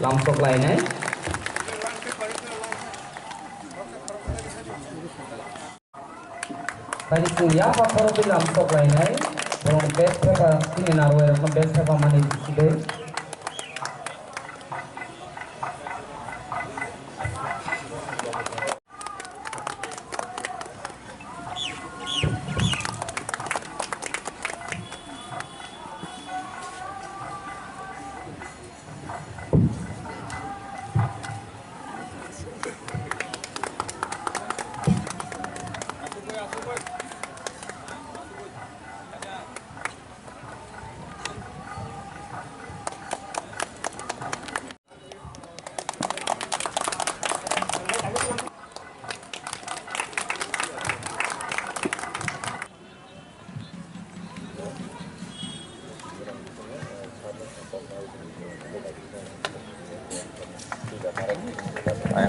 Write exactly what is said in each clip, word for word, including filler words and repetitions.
Lamsok lainai. Tani chwng yapha khoroknwi lamsok lainai. Borok bag thepa, chini narwai rokno bag thepa mani side.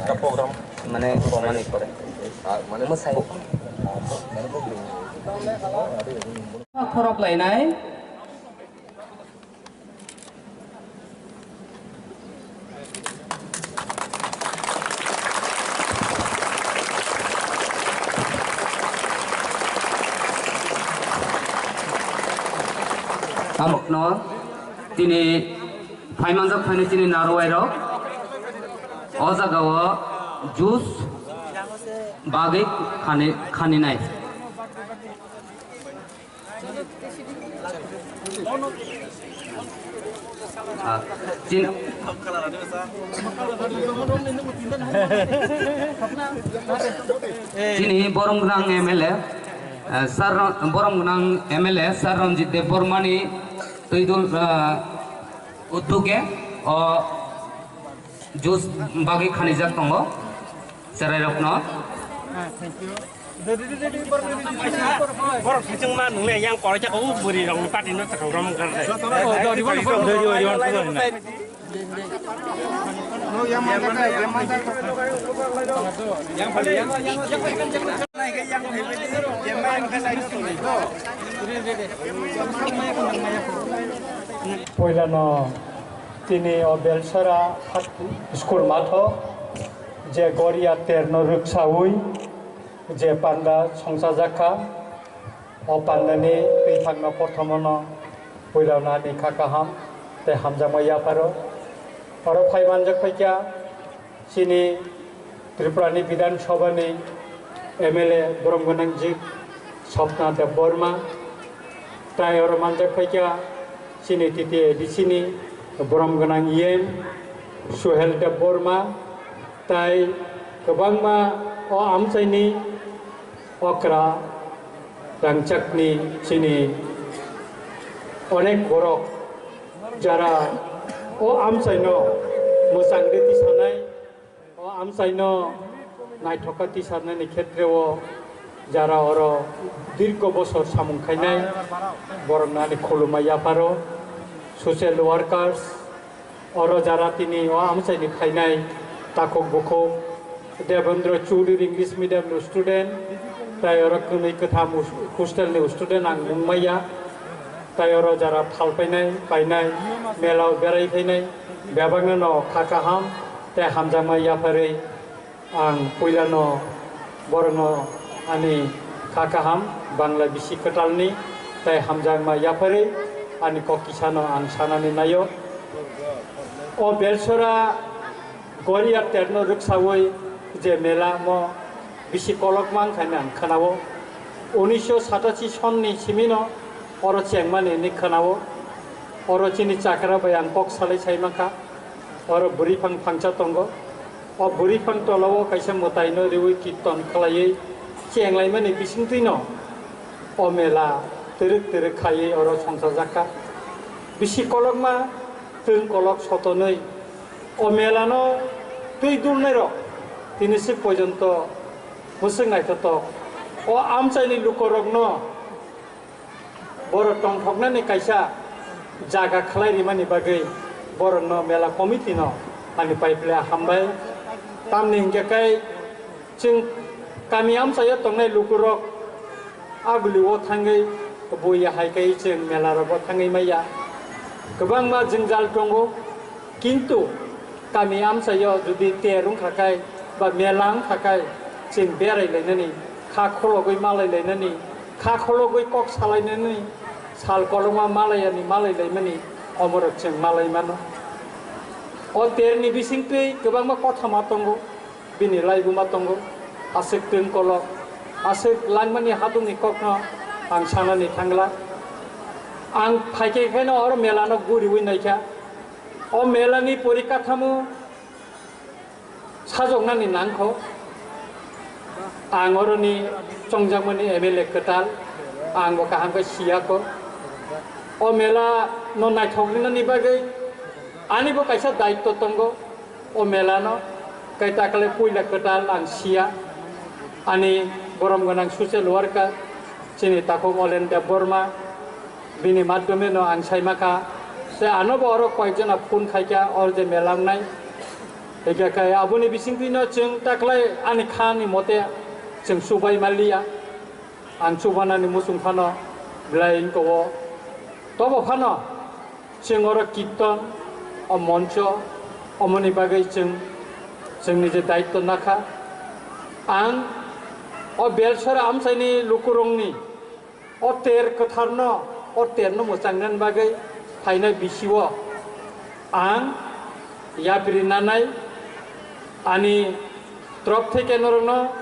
একটা প্রোগ্রাম মানে কমানি করে মানে মশাই খরক লাইনাই। Amokno tini phaimanjak phaini tini narwai rok o jaga o juice bagwi khani, khaninai. Ah, chin-, chini Borom Gwnang M L A, ah, Sir Ron-, Borom Gwnang M L A Sir Ranjit Debbarmani twidul, ah, uddhoge o juice bagwi khanijak tongo cherairokno. Borok sijwngma nungle yang koraisa ko bwrwi rok party no chwng rom kar. Poilano tini o Belsora school matho je Goria terno rwksaui je panda songchajak kha, o pandani twiphangno prothomono puilano ani kha kaham tei hamjakma yapharo. Oro phai manjak phaikha chini Tripurani Bidhan Sabhani M L A borom gwnangjik Swapna Debbarma, tai oro manjak phaikha chini T T A D C ni borom gwnang E M Suhel Debbarma, tai kwbangma o amchaini okra rangchakni chini onek borok jara o amchaino mwchangwi tisanai, o amchaino naithokha tisanani khetreo jara oro dirgo bosor samung khainai borokno ani khulumma yapharo, social workers, oro jara tini o amchaini phainai takhuk bukhuk Devendra Chowdhury English medium ni student, tai oro kwnwi kwtham hostel ni student ang nung maya, tai oro jara thal painai painai mela o berai phainai bebakno no kha kaham tei hamjakma yapharwi. Ang puilano borokno ani kha kaham Bangla bisi kwtalni tei hamjakma yapharwi ani kok kisano ang sanani naio. O Belsora Goria terno rwksaui je mela mo bisi kolokma wngkha hinwi ang khwnao. Unisho satachi sonni simino oro chengmani hinwi khwnao. Oro chini chakra bai ang kok salai sai mankha. Oro bwrwi phang phangsa tongo. O bwrwi phang tolao kaisa mwtaino riui kirton khlaiwi chenglaimani bisingtwino o mela twrwk twrwk khaiwi oro songchajakha. Bisi kolokma twng kolok sotonwi o melano twi dulnairok tini swk poijonto bwswk naithotok. O amchaini lukorokno borok tongthoknani kaisa jaga khlai rimani bagwi borokno mela committee no ani paiple hambai. Tamni hinkhe kai chwng kami amchaio tongnai lukurok a bwlwi o thangwi buya hai kai chwng mela rogo thangwi maya. Kwbangma jwngjal tongo, kintu Kami amchaio jodi ter wngkha kai ba mela wngkha kai, chwng berai lainani, kha khologwi malai lainani, kha khologwi kok salainani, sal kolokma malayani malai laimani, omorok chwng malai mano. O terni bisingtwi kwbangma kothoma tongo, bini laibuma tongo, aswk twng kolok, aswk langmani hadungni kokno ang sanani thangla. Ang phaikhe kheno oro melano guriwi naikha. O melani porikathamo sajoknani nangkho. Ang oroni chongjakmani M L A kwtal, ang bo kaham khe siyakho. O mela no naithok rinani bagwi ani bo kaisa daitto tongo. O mela no kai takle puila kwtal ang siya. Ani borom gwnang social worker chini takhuk Olen Debbarma, bini madhyome no ang sai makha. Te ano bo oro koyekjona phone khaikha, or je mela wngnai. Hingkhe kai aboni bisingtwi no chwng taklai ani kha ni mote chwng chubai maliya. Ang chubanani muchung phano belai wngko o. Tobo phano chwng oro kirton, o moncho, omoni bagwi chwng chwngni je daitto nakha. Ang o Belsora amchaini lukurokni o ter kwtharno, o terno mwchangnani bagwi phainai bisio ang yapri nanai ani torop theke norokno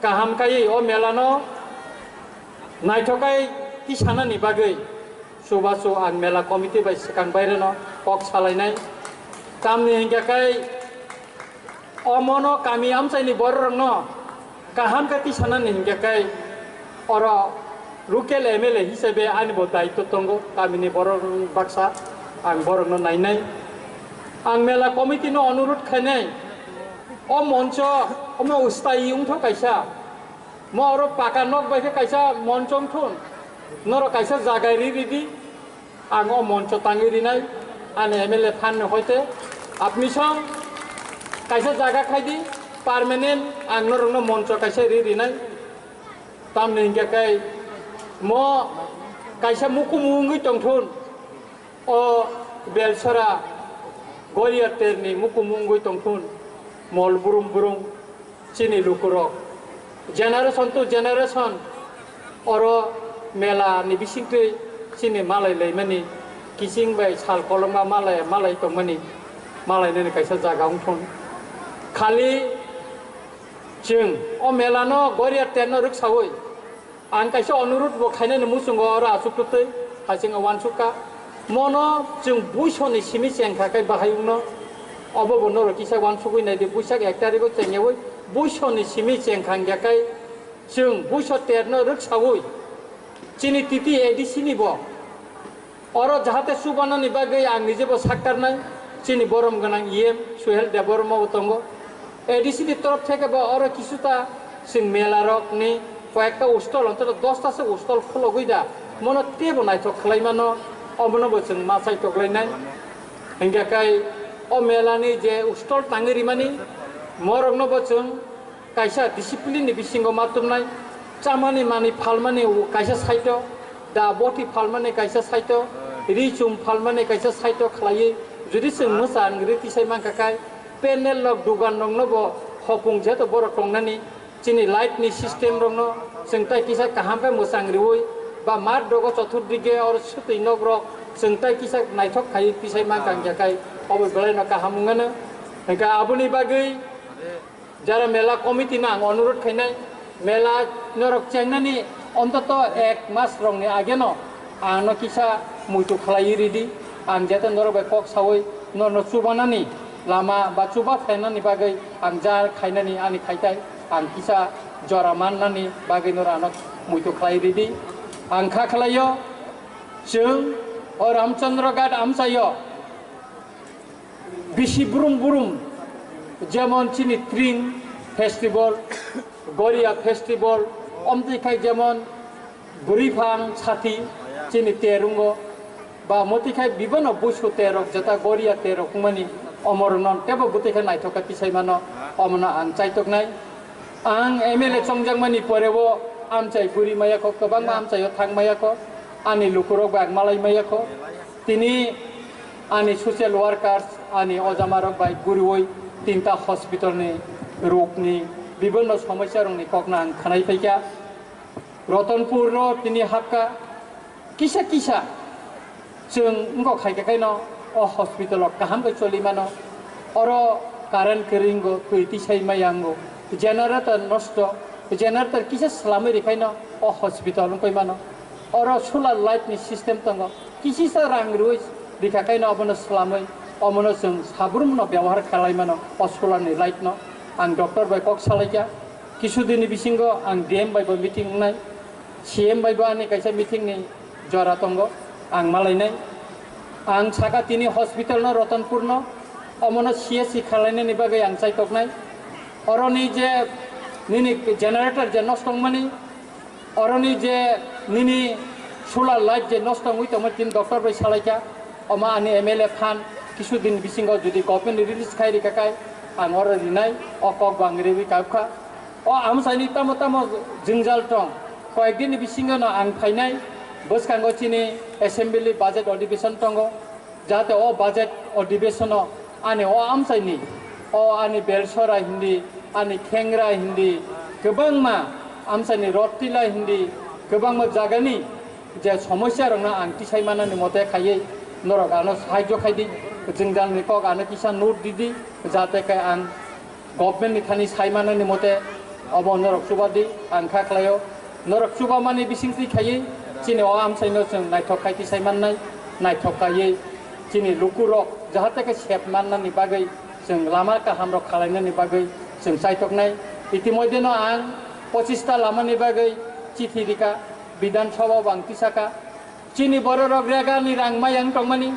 kaham kaiwi o melano naithokai tisanani bagwi chubachu ang mela committee bai swkang baireno kok salainai. Tamni hingkha khe omono kami amchaini bororokno kaham khe tisanani hingkha khe oro local M L A hisabe ani bo daitto tongo, kamini borok baksa ang borokno nainai. Ang mela committee no onurut khainai, o moncho omo ustai wngtho kaisa, mo oro paka nok bai khe kaisa moncho wngthun, norok kaisa jaga ri ridi. Ang o moncho tangwi rinai, ani M L A phan ni hoite apni song kaisa jaga khai di, permanent ang norokno moncho kaisa ri rinai. Tamni hingkha khe mo kaisa mukumu wngwi tongthun, o Belsora Goria terni mukumu wngwi tongthun, mol brum brum. Chini lukurok generation to generation oro mela ni bisingtwi chini malai laimani, kiching bai sal kolokma malai malai tongmani, malai nani kaisa jaga wngthun. Khali chwng o mela no Goria terno rwksawi ang kaisa onurut bo khainani muchungo oro achuk twtwi haching uansuk kha. Mono chwng buisoni simi chengkha khe bahai wngno. Obo bo norok kisa uansugwi naidi, buisak ek tarigo chengyawi buisoni simi chengkha hingya khe chwng buiso terno rwksawi chini titi A D C ni bo oro jahate chubanani bagwi ang nijebo saktarnai, chini borom gwnang E M Suhel Debbarma bo tongo. A D C ni torop theke bo oro kisuta chwng mela rokni koyekta ustol, ontoto dosta se ustol khulogwi da, mono teibo naithok khlai mano, omono bo chwng ma chai toklainai. Hingkha khe o mela ni je ustol tangwi rimani, morokno bo chwng kaisa discipline ni bisingo ma tumnai, chamani mani phalmani kaisa saito, da boti phalmani kaisa saito, ri chum phalmani kaisa saito khlaiwi, jodi chwng mwchang ri tisai mankha khe, panel rok, dugan rokno bo hopung jeto borok tongnani, chini light ni system rokno chwng tai kisa kaham khe mwchang riwi ba mat rogo chothurdige or swtwi nok rok chwng tai kisa naithok khaiwi tisai mankha hingya khe obo belai no kaham wngmano. Hingkhe aboni bagwi jara mela committee no ang onurut khainai, mela norok chengnani ontoto ek mas rokni ageno ang no kisa muitu khlaiwi ridi, ang jete norok bai kok sawi norno chubanani lama ba chuba phainani bagwi ang jar khainani ani khaitai ang kisa jora mannani bagwi norok ano muitu khlai ridi. Ang kha khlaio, chwng o Ramchandra Ghat amchaio bisi brum brum, jemon chini Tring festival, Goria festival, omtwi khai jemon Bwrwi phang sati chini terungo ba mwtwi khai bibano buisu terok jeta Goria terok wngmani omorokno tebo bwtwi khai naithok khe tisai mano, omono ang chaitoknai. Ang M L A chongjakmani porebo amchai guri maya kho, kwbangma amchaio thang maya kho, ani lukurok bai ang malai maya kho. Tini ani social workers, Ani ojamarok bai guriwi tinta hospital ni rokni bibinno somosya rokni kokno ang khanai phaikha. Ratanpur ro tini hapkha kisa kisa chwng wngkha khaikha khaino o hospital o kaham bai choli mano. Oro current kwrwi wngo, twi tisai maya wngo, generator nosto, generator kisa swlamwi rikhaino o hospital wngkoi mano. Oro solar light ni system tongo, kisisa rang rwi rikha khaino obono swlamwi omono chwng sabrumno byabohar khalai mano o solar ni light no. Ang doctor bai kok salaikha, kisu din ni bisingo ang D M bai bo meeting wngnai, C M bai bo ani kaisa meeting ni jora tongo, ang malainai. Ang saka tini hospital no Ratanpur no omono C S C khalainani bagwi ang chaitoknai. Oroni je nini generator je nosto wngmani, oroni je nini solar light je nosto wngwi tongmani, tini doctor bai salaikha, omo ani M L A phan kisu din bisingo jodi government release khai rikha khai ang oro rinai, o kok bo ang riwi kabkha. O amsaini tamo tamo jwngjal tong, koyek din ni bisingo no ang phainai, bwskango chini assembly budget adhibeshon tongo, jate o budget adhibeshono ani o amsaini, o ani belsora hindi, ani khengra hindi, kwbangma amsaini rotila hindi, kwbangma jagani je somosya rokno ang tisai manani mote khaiwi norok ano sahajyo khaidi, jwngjalni kok ano kisa note didi, jate khe ang government ni thani sai manani mote obo norok chuba di, ang kha khlaio. Norok chuba mani bisingtwi khaiwi chini o amsaino chwng naithok khai tisai mannai, naithok khaiwi chini lukurok jahate khe sep mannani bagwi chwng lama kaham rok khalainani bagwi chwng chaithoknai. Itimodheno ang pochista lamani bagwi chithi rika, Bidhan Sabha o ang tisaka. Chini bororok regani rang mayang tongmani,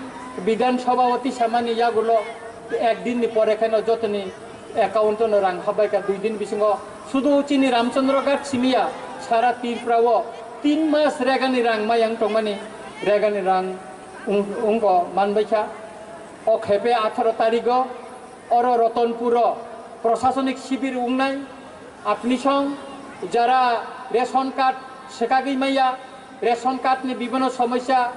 Bidhan Sabha o tisamani yagulo ek din ni pore kheno jotoni account no rang habbai kha, dui din bisingo sudu chini Ramchandra Ghat simiya sara Tripura o tin mas regani rang mayang tongmani, regani rang wng-, wngko manbai kha. O khepe atharo tarigo oro Ratanpuro prosasonik sibir wngnai. Apni song jara ration card swkagwi maya, ration card ni bibino somosya,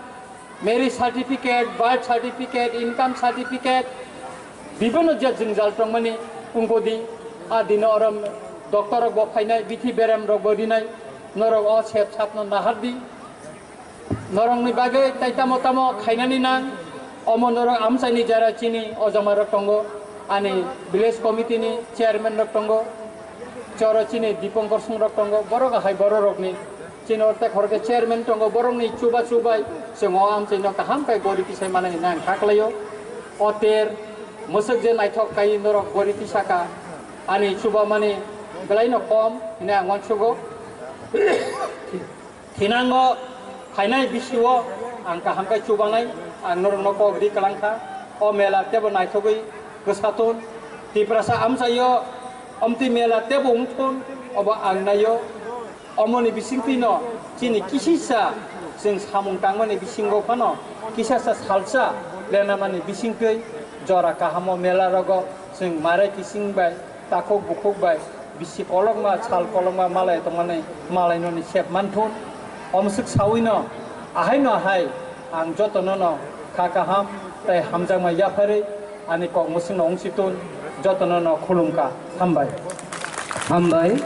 marriage certificate, birth certificate, income certificate, bibino je jwngjal tongmani wngkodi, a dino oro doctor rok bo phainai, bithi berem rok bo rinai, norok o sep sapno nahardi. Norokni bagwi tai tamo tamo khainani nang, omo norok amchaini jara chini ojamarok tongo, ani village committee ni chairman rok tongo, choro chini Dipankar Song rok tongo, borok hai bororokni chini orta khorokhe chairman tongo, borokni chuba chubai chwng o amchaino kaham khe gori tisai manani nang kha khlaio. O ter mwswk je naithok kai norok gori tisaka, ani chuba mani belaino kom hwnwi ang uansugo. Thinango phainai bisio ang kaham khe chubanai, ang norokno kok ri kwlangkha. O mela tebo naithogwi kwsa thun. Tiprasa amchaio omtwi mela tebo wngthun, obo ang naio. Omoni bisingtwino chini kisisa chwng samung tangmani bisingo phano kisasa salsa lenamani bisingtwi jora kahamo mela rogo chwng marai kising bai takhuk bukhuk bai bisi kolokma, sal kolokma malai tongmani malainoni sep manthun. Omswk sawino ahaino ahai ang jotonono kha kaham tei hamjakma yapharwi ani kok mwswkno wngsitun, jotonono khulumkha. Hambai. Hambai.